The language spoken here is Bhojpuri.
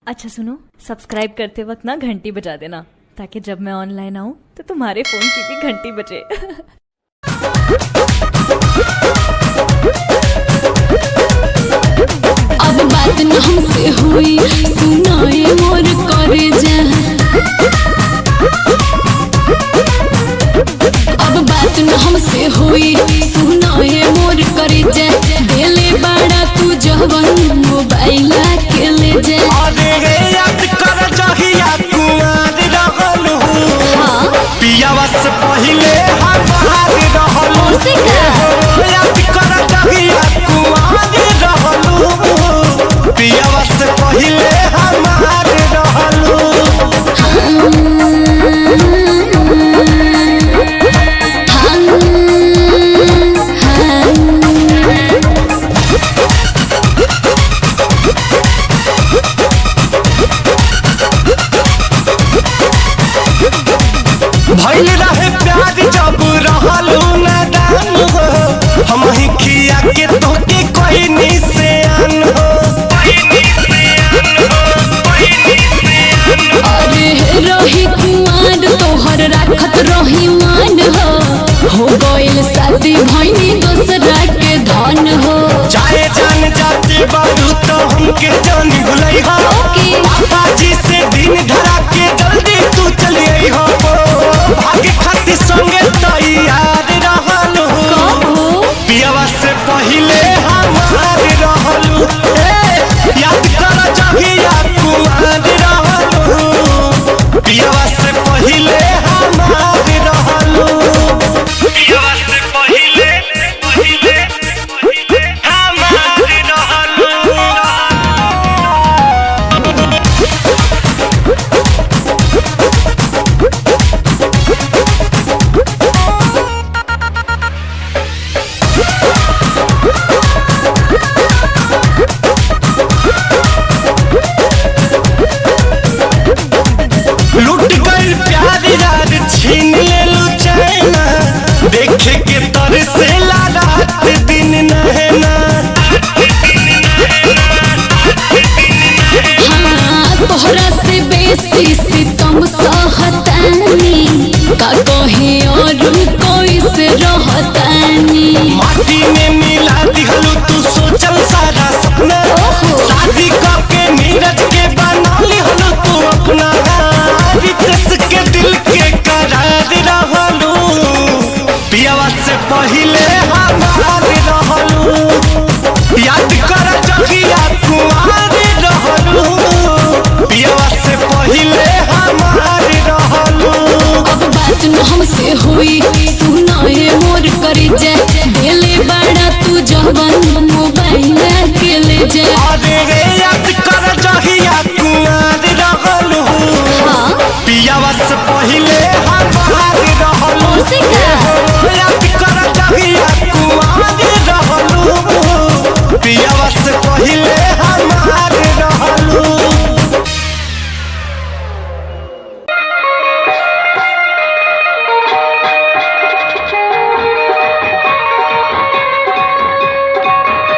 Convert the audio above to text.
अच्छा सुनो, सब्सक्राइब करते वक्त ना घंटी बजा देना ताकि जब मैं ऑनलाइन आऊँ तो तुम्हारे फोन की भी घंटी बजे। अब बात न हमसे हुई, सुनाए मोर करे जा। अब बात न हमसे हुई, सुनाए मोर करे जा। देले बड़ा तू जवन मोबाइल के ले जा। अरे रे याद कर जहिया कुंवार रहल हूँ, पियावा से पहिले हम बाहर रहल हूँ। से का? याद कर जहिया कुंवार रहल हूँ, पियावा से पहिले हम बाहर रहल हूँ। भइल रहे प्यार जब रहल नादान हो, हम ही खिया के तोके कोई नी से आन हो। अरे रही कुंवार तोहर राखत रही मान हो गइल शादी भइनी दोसरा के धन हो। चाहे जान जाते बारू तो हमके जान भुलई हो। ओके। पापा जी से दिन धरा के जल्दी तू चली आई हो। भागे खातिर संगे तैयार रहल हो, कब हो? पियावा से पहिले हमार रहल हो। ए, याद कर जहिया कुंवार रहल हो, पियावा से पहिले हमार रहल हो। पियावा से पहिले पहिले पहिले हमार रहल हो। लूट गइल प्यार यार छीन लेलु चैना, देखे के तर से रात दिन नहना। हाँ, तोहरा से बेसी सितम सहतानी, का कहे और कोई से रहतानी। माटी में मिला दिहलु तू सोचल सारा सपना, ओहो। शादी करके नीरज के बना लिहलु तू अपना। रितेश के दिल के करार रहलु, पियावा से पहिले हमार रहलु। याद कर जहिया कुंवार रहलु, पियावा से पहिले हमार रहलु। अब बात न हमसे हुई, सुनाए मोर करे जा। देले बड़ा तू जवन मोबाइल के ले जा। अरे रे याद कर जहिया कुंवार रहलु, हाँ। पियावा से पहिले।